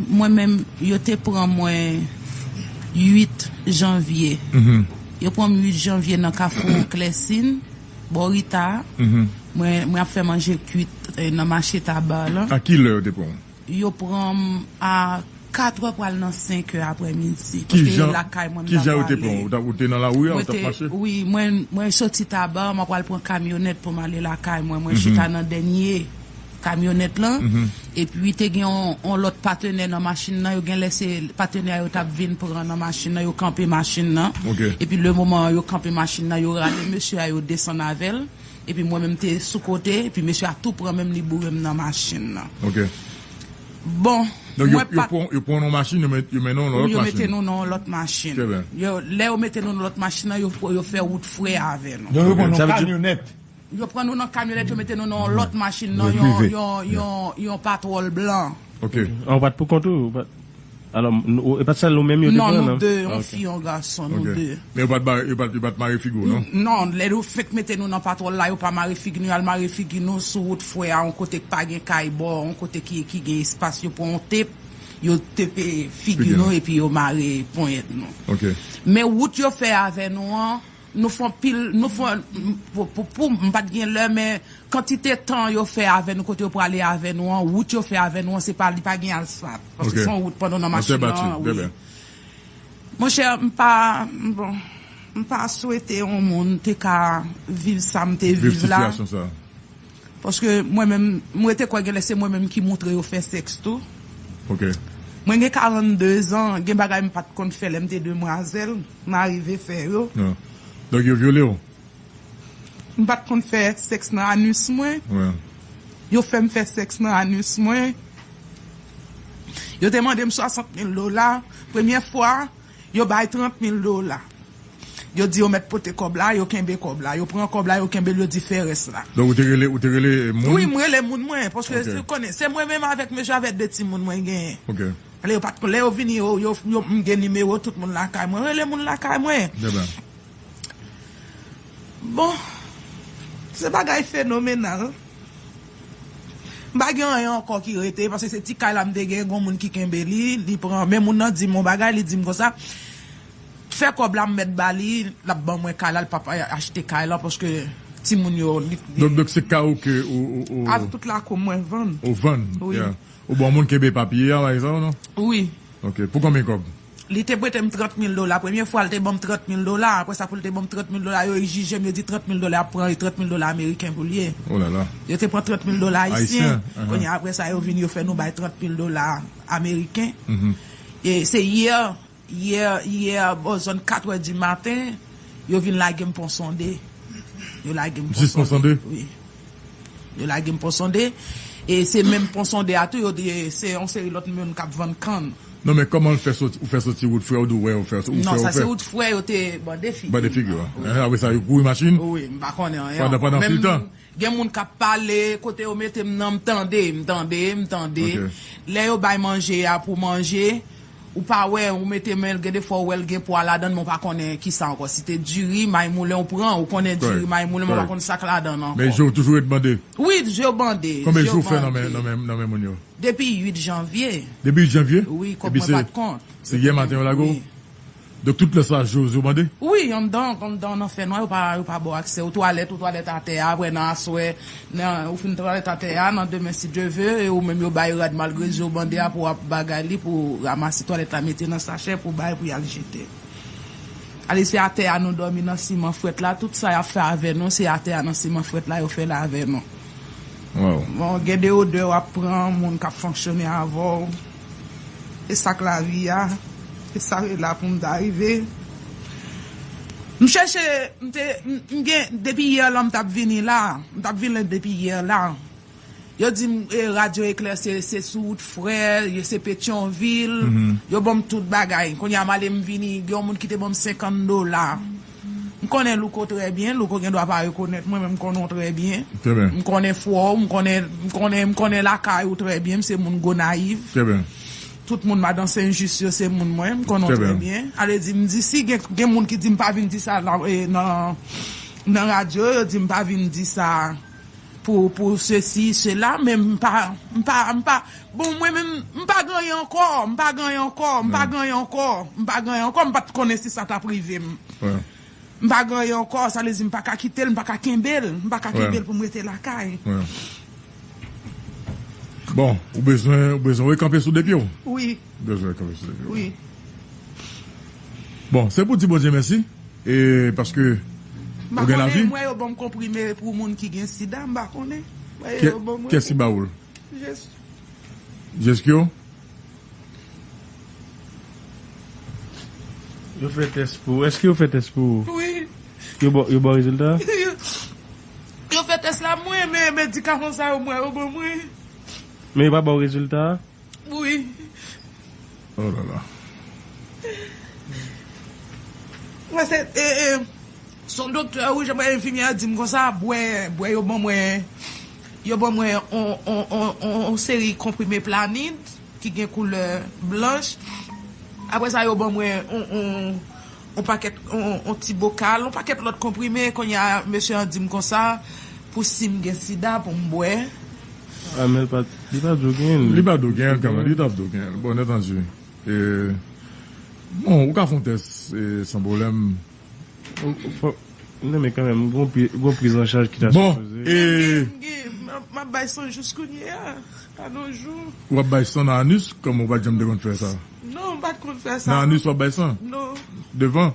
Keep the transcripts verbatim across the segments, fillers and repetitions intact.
Mwen menm, yo te pran mwen uit janvye. Yo pran m uit janvye nan Kafou Klèsin, bò Rita a. Mwen, mwen ap fè manje kwit, eh, nan mache Taba la. A ki lè yo te pran w? Yo pran m a kat è pral nan senk è aprèmidi. Paske lakay mwen m t ap prale. Ki jan yo te pran w? Ou t ap, ou te nan lari a, ou t ap mache? Wi, mwen, mwen soti Taba, mwen pral pran kamyonèt pou m ale lakay mwen. Mwen chita nan dènye kamyonèt lan. Epi te gen yon, yon lòt patenè nan machin nan. Yo genlè se patenè a yo t ap vin pran nan machin nan. Yo kanpe machin nan. Epi le moman yo kanpe machin nan, yo rale mesye a, yo desann avè l. Epi mwen menm te sou kote, epi mesye a tou pran men m, li boure m nan machin nan. Bon, donk, yo, mwen yo pa pran, yo pran w nan machin, yo met, yo mennen w nan lòt machin. Yo mete nou nan yon lòt machin. Trè byen. Yo, lè yo mete nou nan lòt machin nan, yo, yo fè wout frè avè nou. Donk, yo pran nou nan kamyonèt. Yo pran nou nan kamyonèt, yo mete nou nan yon lòt machin, nan yon, yon, yon, yon patwòl blan. Ok. An, ou pa t pou kont ou? Ou pa t, alò, nou, e pa t sèl ou menm yo te pran, non? Non, nou de, yon fi, yon gason, nou de. Men yo pa t ba, yo pa t, yo pa t mare figi w, non? Non, lè yo fenk mete nou nan patwòl la, yo pa mare figi nou, y al mare figi nou sou wout frè a, yon kote k pa gen kay bò, yon kote ki, ki gen espas, yo pran yon tep, yo tepe figi nou, epi yo mare ponyèt nou. Ok. Men wout yo fè avè nou an, nou fè anpil, nou fè, pou, pou, pou, m pa t gen lè, men kantite tan yo fè avè nou, kote yo prale avè nou an, wout yo fè avè nou an, se pa, li pa gen asfalt. Paske se yon wout pandan nan machin nan, wi. Monchè, m pa, bon, m pa swete yon moun te ka viv sa m te viv la. Viv sitiyasyon sa. Paske mwen menm, mwen te kwè genlè se mwen menm ki moutre yo fè sèks tou. Ok. Mwen gen karannde zan, gen bagay m pa t konn fè lè m te demwazèl, m arive fè yo. Donk yo vyole w? M pa t konn fè sèks nan anis mwen. Yo fè m fè sèks nan anis mwen. Yo te mande m swasant mil dola. Premye fwa, yo bay trant mil dola. Yo di yo mèt pote kòb la, yo kenbe kòb la. Yo pran kòb la, yo kenbe l, yo di fè rès la. Donk, ou te rele, ou te rele moun? Wi, m rele moun mwen, paske ou konnen, se mwen menm avèk mesye avèk de timoun mwen genyen. Ok. Lè yo pa t, lè yo vini, yo, yo, yo, m gen nimewo tout moun lakay mwen. Rele moun lakay mwen. Trè byen. Bon, se bagay fenomenal. M pa gen anyen ankò ki rete, paske se ti kay la m te gen, gon moun ki kenbe li, li pran, men moun nan di m yon bagay, li di m konsa, fè kòb la m mèt ba li, l ap ban mwen kay la, l p ap achte kay la, paske timoun yo, li, li. Donk, donk se ka ou ke ou, ou, ou. Avèk tout lakou mwen vann. Ou vann, yeah. Ou bon moun kenbe papye a, pa egzanp, non? Wi. Ok, pou konbyen kòb? Li te prete m trant mil dola. Premye fwa, li te ban m trant mil dola. Apre sa, pou li te ban m trant mil dola, yo egzije m, yo di trant mil dola ap pran, e trant mil dola ameriken pou l ye. Oh là là. Yo te pran trant mil dola ayisyen. Ayisyen, ahan. Kounye a, apre sa, yo vin, yo fè nou bay trant mil dola ameriken. Mhm. E se yè, yè, yè, bò zòn kat è di maten, yo vin lage m Pon Sonde. Yo lage m Pon Sonde. Jis Pon Sonde? Wi. Yo lage m Pon Sonde. E se menm Pon Sonde a tou, yo di se yon seri lòt moun k ap vann kann. Non, men kòman l fè soti, ou fè soti wout frè, ou di w wè, ou fè, ou fè, ou fè. Non, sa se wout frè, yo te bande figi. Bande figi, wi. Apre sa, yo kouri machin? Wi, m pa konnen anyen ankò. Pandan, pandan anpil tan? Gen moun k ap pale, kote yo mete m nan, m tande, m tande, m tande. Ok. Lè yo bay manje a pou manje, ou pa wè, ou mete men l, gen de fwa ou wè l gen pwa ladan l, men ou pa konnen kisa ankò. Si te diri, may moulen, ou pran, ou konnen diri, may moulen, men ou pa konn sa k ladan l ankò. Men je w toujou ret bande? Wi, je w bande. Konbyen jou w fè nan men, nan men, nan men moun yo? Depi uit janvye. Depi uit janvye? Wi, kòb mwen pa t kont. Epi se, se yè maten yo lage w? Wi. Donk, tout lè sa, je w, je w bande? Wi, anndan, anndan, nan fènwa, yo pa, yo pa ba w aksè. Ou twalèt, ou twalèt atè a, apre nan aswè, nan, ou fin twalèt atè a, nan demen, si Dye ve, e ou menm yo bay rad malgre je w bande a pou w ap bagay li, pou w ranmase twalèt la, mete nan sachè, pou w bay, pou y al jete. Ale, se atè a nou dòmi nan siman frèt la, tout sa y ap fè avè nou, se atè a nan siman frèt la yo fè l avè nou. Wow. Bon, gen de odè w ap pran, moun k ap fonksyone avè w. E sa k lavi a, e sa yo la pou m ta rive. M chèche, m te, m, m gen, depi yè la m t ap vini la, m t ap vini depi yè la. Yo di m, e, Radyo Eklè se, se sou wout frè, yo se Petyonvil, yo ban m tout bagay. Kounye a m ale m vini, gen yon moun ki te ban m senkant dola. M konnen Louko trè byen, Louko gen dwa pa rekonèt mwen, men m konnen w trè byen. Trè byen. M konnen fwa w, m konnen, m konnen, m konnen lakay ou trè byen, m se moun Gonayiv. Trè byen. Tout moun Madan Sen Jis yo se moun mwen, m konnen w trè byen. Ale di, m di, si gen, gen moun ki di m pa vin di sa nan, e, nan, nan radyo, yo di m pa vin di sa. pou, pou sesi, sela, men m pa, m pa, m pa, bon, mwen menm, m pa gen anyen ankò, m pa gen anyen ankò, m pa gen anyen ankò, m pa gen anyen ankò, m pa t konnen si sa t ap rive m. M pa gen anyen ankò, sa vle di m pa ka kite l, m pa ka kenbe l, m pa ka kenbe l pou m rete lakay. Bon, ou bezwen, ou bezwen rekanpe sou de pye w? Wi. Ou bezwen rekanpe sou de pye w? Wi. Bon, se pou di Bondye mèsi, e paske ou gen lavi. M pa konnen, m wè yo ban m konprime pou moun ki gen sida, m pa konnen. M wè yo ban m. Kiyès ki ba ou l? Jeskyo. Jeskyo? Yo fè tès pou ou. Èske yo fè tès pou ou? Wi. Yo ba, yo ba w rezilta a? Yo fè tès la mwen, men medikaman sa yo mwen, yo ban mwen. Men yo pa ba w rezilta a? Wi. Oh la la. Mwen se, e, e, se yon doktè, wi, jan mwen enfimyè a di m konsa, bwè, bwè yo ban mwen, yo ban mwen on, on, on, on, on seri konprime Planid ki gen koulè blanch. Apre sa, yo ban mwen on, on, on pakèt, on, on ti bokal, on pakèt lòt konprime. Kounye a, mesye an di m konsa, pou si m gen sida, pou m bwè. Ah, men li pa, li pa di w genyen l. Li pa di w genyen l, kanmenm. Li t ap di w genyen l. Bon, entanji. E, bon, ou ka fè yon tès, e, san pwoblèm. Non, men kanmenm, gon pri, gon priz an chaj ki ta sipoze. Bon, e. M ap bay san jis kounye a, a nos jours. W ap bay san nan anis, kòm ou pa t janm te konn fè sa? Non, m pa t konn fè sa. Nan anis w ap bay san? Non. Devan?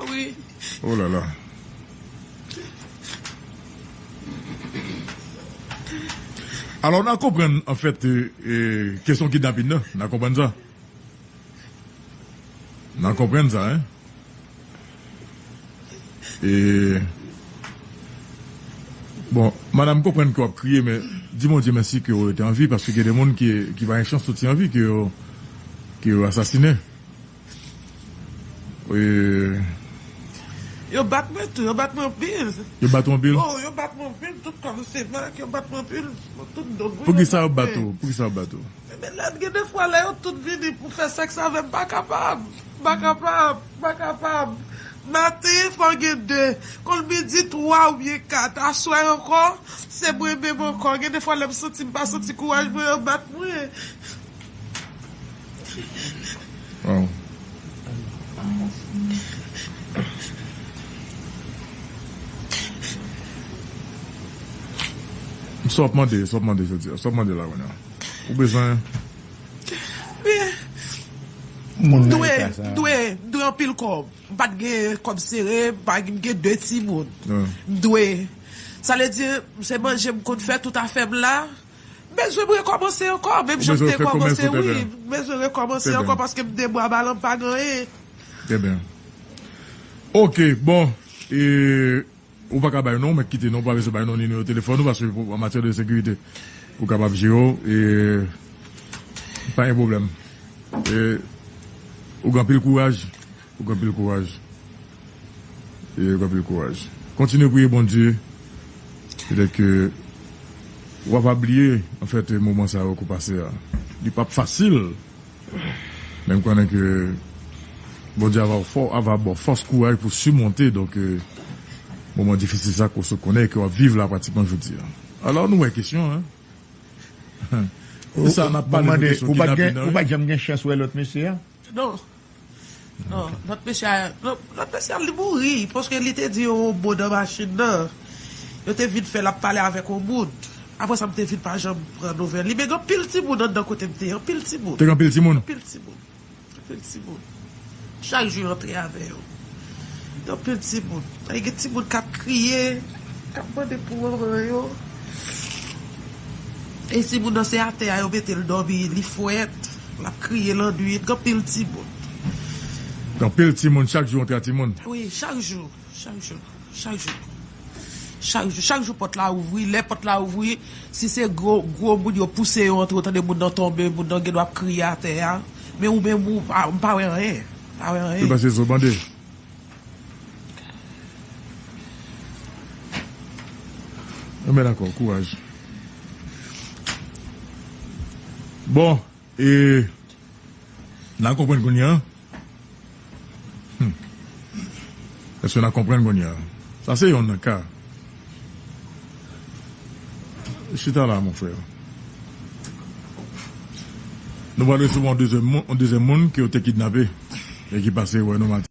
Wi. Oh la la. Alò, n a konprann, anfèt, e, e, kesyon kidnapin nan, n a konprann sa. N a konprann sa, en. E, bon, madanm, m konprann ke w ap kriye, men di Bondye mèsi ke w rete an vi, paske gen de moun ki, ki pa gen chans soti an vi, ke yo, ke yo asasinen. E, Yo bat mwen tou, yo bat mwen anpil. Yo bat ou anpil? Oh, yo bat mwen anpil, tout kò m se mak, yo bat mwen anpil, tout do m. Poukisa yo bat ou? Poukisa yo bat ou? Ebyen, lè, gen de fwa, lè yo tout vini pou fè sèks avè m, m pa kapab. M pa kapab, m pa kapab. Maten, fò gen de. Konn midi, twa oubyen kat. Aswè ankò, se mwen menm ankò. Gen de fwa, lè m santi m pa santi kouraj mwen, yo bat mwen. Waw. Sa w ap mande, sa w ap mande jodi a, sa w ap mande la kounye a. Ou bezwen. Byen. M dwe, m dwe, m dwe anpil kòb. M pa t gen kòb sere, m pa t gen de timoun. M dwe. Sa vle di, se manje m konn fè tout afè m la. M bezwen m rekòmanse ankò, menm jan m te kòmanse, wi. M bezwen rekòmanse ankò paske m de bwa balan m pa gen anyen. Trè byen. Ok, bon. E, ou pa ka bay non, mèt kite non, ou pa bezwen bay non, nimewo telefòn ou, paske pou, an matyè de sekirite, ou kapab jere w, e, pa gen pwoblèm. E, ou gen anpil kouraj. Ou gen anpil kouraj. E ou gen anpil kouraj. Kontinye priye Bondye. Petèt ke w ap bliye, anfèt, moman sa yo ke w pase a. Li p ap fasil. Men m konnen ke Bondye ava fò, ava ba w fòs, kouraj pou simonte, donk, e, moman difisil sa ke w sot konnen e ke w ap viv la pratikman jodi a. Alò, nou wè kesyon, en. Kisa n ap pale de kesyon kidnapin nan, wi. Ou pa t janm gen chans wè lòt mesye a? Non. Non, lòt mesye a, lòt mesye a, li mouri, paske li te di yon mo nan machin nan. Yo te vin fè l ap pale avèk yon moun. Apre sa, m te vin pa janm pran nouvèl li. Men gen anpil timoun anndan kote m te ye, anpil timoun. Te gen anpil timoun? Anpil timoun. Anpil timoun. Chak jou, yo antre avè yo. Gen anpil timoun. Ay, gen timoun k ap kriye, k ap mande pou manman yo. E timoun nan, se atè a yo mete l dòmi, li frèt, l ap kriye lannwit, gen anpil timoun. Gen anpil timoun, chak jou antre a timoun? Wi, chak jou, chak jou, chak jou. Chak jou, chak jou pòt la ouvri, lè pòt la ouvri, si se gwo, gwo moun yo pouse yo antre, ou tande moun nan tonbe, moun nan gendwa ap kriye atè a, men ou menm ou pa, m pa wè anyen, m pa wè anyen. Se paske zo bande. Enben dakò, kouraj. Bon, e, n a konprann kounye a. Hmm. Èske n a konprann kounye a? Sa se yonn nan ka. Chita la, mon frè. Nou pral resevwa yon dezyèm moun, yon dezyèm moun ke yo te kidnape e ki pase wè nou maten.